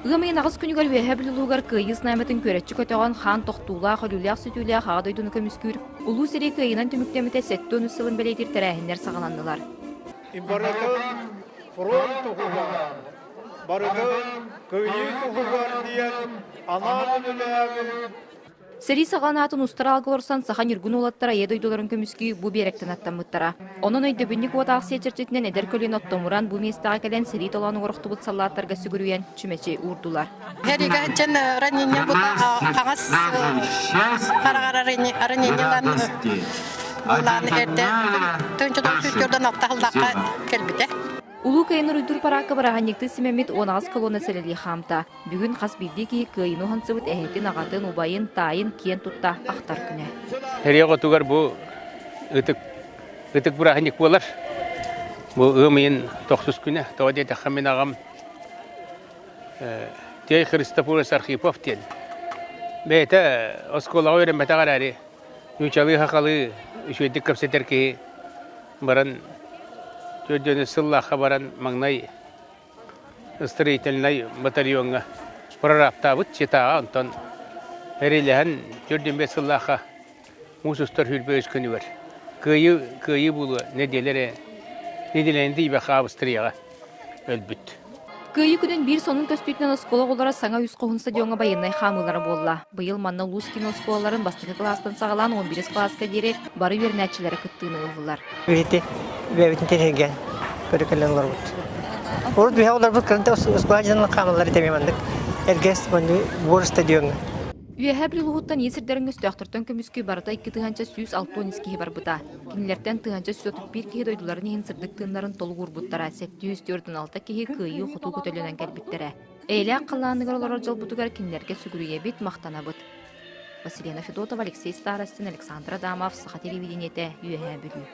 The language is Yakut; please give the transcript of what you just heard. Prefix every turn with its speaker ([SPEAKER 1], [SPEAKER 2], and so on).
[SPEAKER 1] Ыам ыйын аҕыс күнүгэр Үөһээ Бүлүү улууһугар Кыайыы знамятын күөрэччи көтөҕөн, хаан тохтуулаах, өлүүлээх-сүтүүлээх Аҕа дойдуну көмүскүүр Улуу сэрии кыайыынан түмүктэммитэ 73 сылын бэлиэтиир тэрээһиннэр саҕаланнылар.
[SPEAKER 2] Барытын фронт туһугар, барытын кыайыы туһугар диэн анаан үлэлээбит.
[SPEAKER 1] Сэрии саҕаланаатын устар аалга олорсон саха ньургун уолаттара ийэ дойдуларын көмүскүү бу биэрэктэн аттаммыттара. Онон өйдөбүнньүк уот аахсыйа чэрчитинэн эдэр көлүөнэ оттомуран бу миэстэҕэ кэлэн сэрии толоонугар охтубут саллааттарга сүгүрүйэн чүмэчи уурдулар.
[SPEAKER 3] Хэригэ дьэн ранение бута хаҥас хараҕар ранениелан булаан эрдэ тыынча тоҕус алтаһыллаахха кэлбитэ.
[SPEAKER 1] Улуу Кыайын уруйдуур параакка бырааһынньыктыы симэммит 18 колонна сэлэлии хаамта. Бүгүн хас биирдии киһи кыайыыны уһансыбыт эһэтин, аҕатын, убайын, таайын киэн тутта ахтар күнэ.
[SPEAKER 4] Сэрии оҕотугар бу ытык ытык бырааһынньык буолар. Бу ыам ыйын тохсус күнэ. Тоҕо диэтэххэ мин аҕам Тей Христофорович Архипов диэн бэйэтэ оскуолаҕа үөрэммэтэх эрээри нуучалыы сахалыы үчүгэйдик кэпсэтэр киһи баран төрдүөнү сыллаахха баран маҥнай строительнай батальоҥҥа прорабтаабыт Читаҕа, онтон эрилэһэн 45 сыллаахха муус устар 23 күнүгэр кыайыы кыайыы буолуо нэдиэлэ эрэ нэдиэлэни тиийбэххэ Австрияҕа өлбүт.
[SPEAKER 1] Кыайыы күнүн биир сонун көстүүтүнэн оскуола оҕолоро саҥа үс хоһун стадиоҥҥа байыаннай хаамыылара буолла. Быйыл манна улуус киин оскуолаларын бастакы кылаастан саҕалаан 11 кылааска диэри бары үөрэнээччилэрэ кыттыыны ыллылар.
[SPEAKER 5] Биһити бэйэбитин тириһиргээн көрө кэлэн олорбут. Урут биһи олорбут кырынта оскуола хаамаллар этэ маннык эргэс буор стадиоҥҥа.
[SPEAKER 1] Үөһээ Бүлүү улууһуттан ийэ сирдэрин өстөөхтөртөн көмүскүү барыта 2160 киһи барбыта. Кинилэртэн 1131 киһи дойдуларын иһин сырдык тыыннарын толук уурбуттара, 746 киһи кыайыы-хотуу көтөллөнөн кэлбиттэрэ. Эйэлээх халлааныгар олорор дьолбутугар кинилэргэ сүгүрүйэбит, махтанабыт. Василена Федотова, Алексей Старостин, Александр Адамов, Саха телевидениетэ, Үөһээ Бүлүү.